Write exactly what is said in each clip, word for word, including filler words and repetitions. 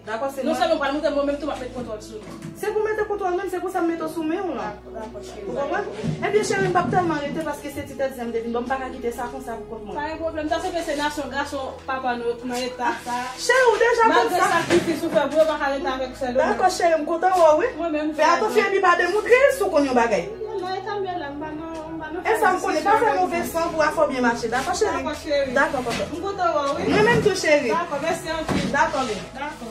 Dakò, se mwen. Non sèlman w pral montre, mwen menm tou m ap met kontwòl sou li. Se pou mete kontwòl menm, se pou sa m mete w sou men w la. Dakò, cheri. Ou konprann? Ebyen, cheri, m p ap tèlman rete paske se ti tèt zen m te vin. Bon, m pa ka kite sa konsa pou kont mwen. Pa gen pwoblèm. Sa se ke se nasyon gason papa nou yo ki nan eta sa. Cheri, ou deja konn sa. Malgre sakrifis ou fè pou yo, pa ka rete avèk sèl ou menm. Dakò, cheri, m kontan wè w, wi. Mwen menm, fè atansyon epi pa demoutre l si w konn yon bagay. Nan eta m ye la, m pa nan, m pa nan. E sa m konnen, pa fè move san pou afè w byen mache. Dakò, cheri? Dakò, cheri. Dakò, papa. M kontan wè w, wi. Mwen menm tou, cheri. Dakò, mèsi anpil. Dakò, men. Dakò.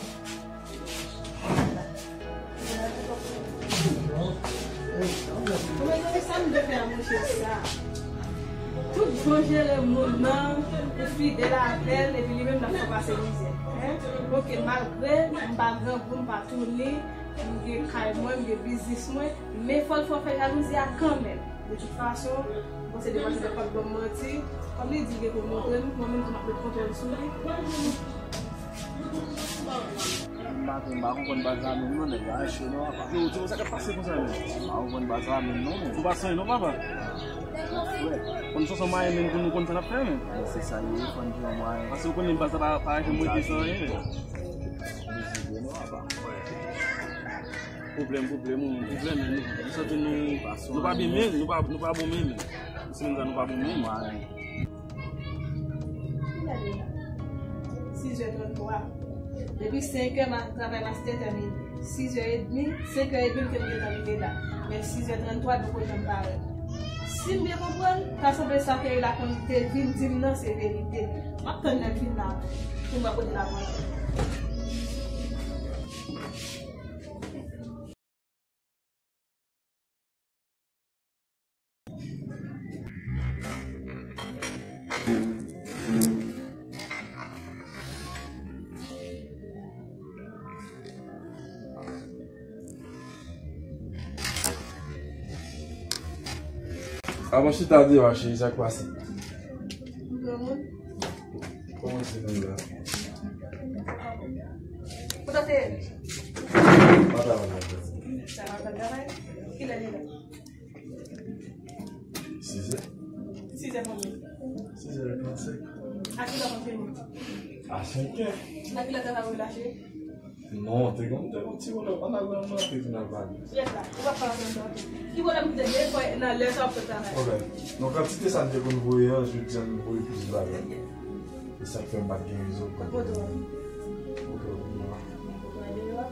Mwen, sa m te fè a, monchè, sa. Tout jan jere moun nan, ou fidèl avè l, epi li menm l ap fè w pase mizè. Hein? Ok, malgre m pa grangou, m pa tounen, m gen kay mwen, m gen biznis mwen, men fò l fè w fè jalouzi a kanmenm. De tout fason, m panse demoiselle pa t ban m manti. Kòm li di li gen pou l montre m, mwen menm tou m ap met kontwòl sou li. M pa, m pa konprann baz la menm non, nèg yo achte non, apa. Yo, Djo, sa k ap pase konsa menm? M pa konprann baz la menm non, menm. Ou pa sanyen non, papa? Frè, konn sòsò mayen menm pou nou konn sa n ap fè menm. Men se sa ye, fò n di yon mwayen. Paske ou konnen baz la pa, pa janm rete san anyen menm. Pwoblèm, pwoblèm, ou, pwoblèm, nou, nou santi nou, nou pa byen menm, nou pa, nou pa bon menm. Se menm jan nou pa bon menm. Kilè l ye la? Sis è tranntwa. Depi senk è, ma-, travay mastè tèmine. Sis è edmi, senk è edmi, m te gentan rive la. Men sis è tranntwa, nou poko janm parèt. Si m byen konprann, ta sanble sa ke la konn te vin di m nan, se verite. M ap tann lè l fin la, pou m wè kote l ap rantre. Avan chita deyò a, cheri, sa k pase? Kòman se nou la? Ou tande? Madanm, madanm. Sa va, madanm? Kilè li la? Sizè. Sizè konbyen? Sizè trannsenk. A kilè w konn fini? A senkè. A kilè w ta pral relache? Non, te gon, te gon ti pwoblèm. Ann al nan mwen, te vin al pale. Yes, la. Ou pa pale ansanm nan. Ki pwoblèm ki te gen nan lè sa w ap fè travay? Pwoblèm. Non, kantite sa n te konn voye an, jodi a n voye plis bagay. E sa k fè m pa t gen rezon pou. Kot moto a? Moto a deyò a.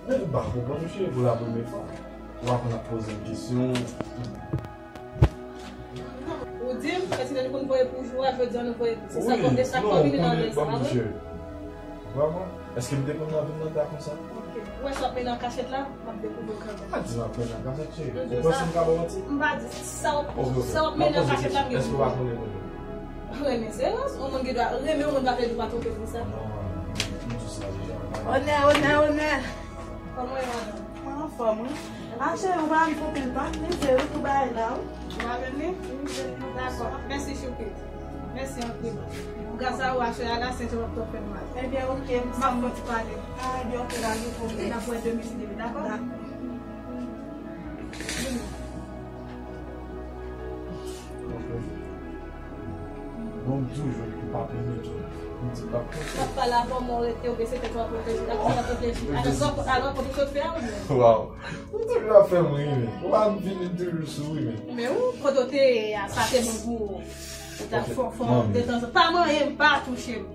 Men m pa konprann, mesye, pou la premye fwa. Ou aprann ap poze m kesyon. Ou di m, kantite nou konn voye pou jou a, jodi a nou voye plis. Se sa konn de sa k konbine nan lè sa, pa vre? Vrèman? Èske m te konn nan vin nan ta konsa? Ok. Ou wè sa w ap mennen an kachèt la? M ap dekouvri w kanmenm. Pa di m ap mennen an kachèt, cheri. Ou panse m ka ba w manti? M pa di. Sa w ap, sa w ap mennen an kachèt la, m gen pou m. Èske w pa konnen renmen? Renmen se rans. Yon moun gen dwa renmen, yon moun pa vle di w pa twonpe pou sa. Non, m di sa deja. Onè, onè, onè. Kòman w ye, madanm? Mwen anfòm, wi. A, cheri, ou pa vin twonpe l, pa vin tou bagay la, wi. Ou pa vin li? Dakò. Mèsi, Choupit. Mèsi anpil. Gras a ou, achè a la, sèten w ap twò fè m mal. Ebyen, oke, m ap fè w ti pale. A, ebyen, oke, pa gen pwoblèm. N ap wè demen si Dye vle, dakò? Dakò. Bon, m toujou, m pa plenyen tou. M di m p ap kontan. W ap pale avè w, men w rete, w bese tèt ou, w ap reflechi. Ak sa w ap reflechi? Alò, alò, kote w sot fè a, ou menm? Waw. Ou toujou ap fè m ri, men. Ou pa vin toujou sou ri, men. Men ou, kote w te ye a, sa te bon pou ou. Ou ta fò, fò, detanzan. Pa manyen m, pa touche m.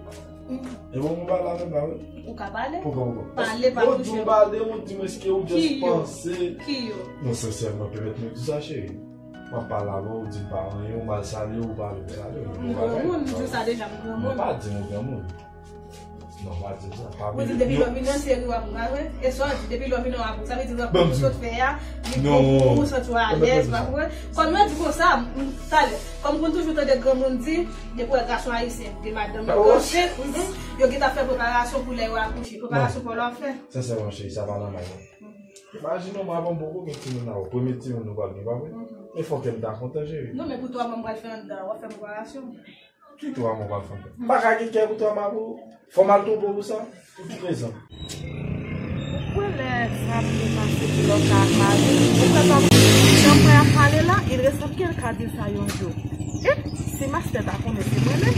E bon, mwen pale avè m la, wi. Ou ka pale. Pokò, pokò. Pale, pa touche m. Yo di w pale, ou di m èske ou just panse. Ki yo? Non, sensèman, pèmèt mwen di sa, cheri. M ap pale avè w, ou di m pa anyen, ou mal salye, ou pa vle fè salye. M granmoun, m di w sa deja, m granmoun. Mwen pa di m ou granmoun. Non, pa di sa. Ou di depi lè w vini an, se ri w ap ri, pa vre? E sa w di, depi lè w vini an, w ap ri. Sa vle di, rankontre w sot fè a, li bon pou ou, ou santi w alèz, pa vre? Kòm yo di konsa, m, talè, kòm m konn toujou tande granmoun di, depi w wè gason ayisyen gen madanm nan kanpe, yo gentan fè preparasyon pou lè yo akouche. Preparasyon pou lè w ap fè. Sensèman, cheri, sa pa nòmal, non. Imajine w, avan m poko gen timoun avè w. Premye timoun nou pral gen, pa vre? Men fò kè m ta kontan, cheri. Non, men pou twa mwa m pral fè anndan an, w ap fè preparasyon. Ki twa mwa w pral fè anndan? M pa ka gen kè pou twa mwa pou ou. Fò m al twonpe w pou sa? Ou ki rezon? Ou kwè lè sa ap byen pase pou lè w ka ak mari w? Ou kwè pa janm wè ap pale la, il ressemble que l ka di sa yon jou. E si mastè ta konnen se mwen menm,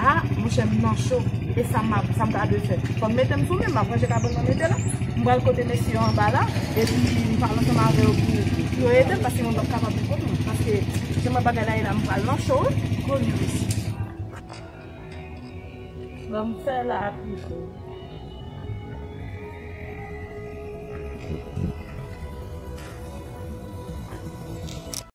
a, monchè, m nan cho. E sa m ap, sa m ta dwe fè? Fò m mete m sou men, m ap ranje kabann mwen mete la. M pral kote mesye yo anba la, epi m pale ansanm avè yo pou, pou yo ede m, paske mwen p ap kapab pou kont mwen. Paske jan mwen bagay la ye la, m pral nan cho, wi. Konnen mesye. Ban m fè la pito.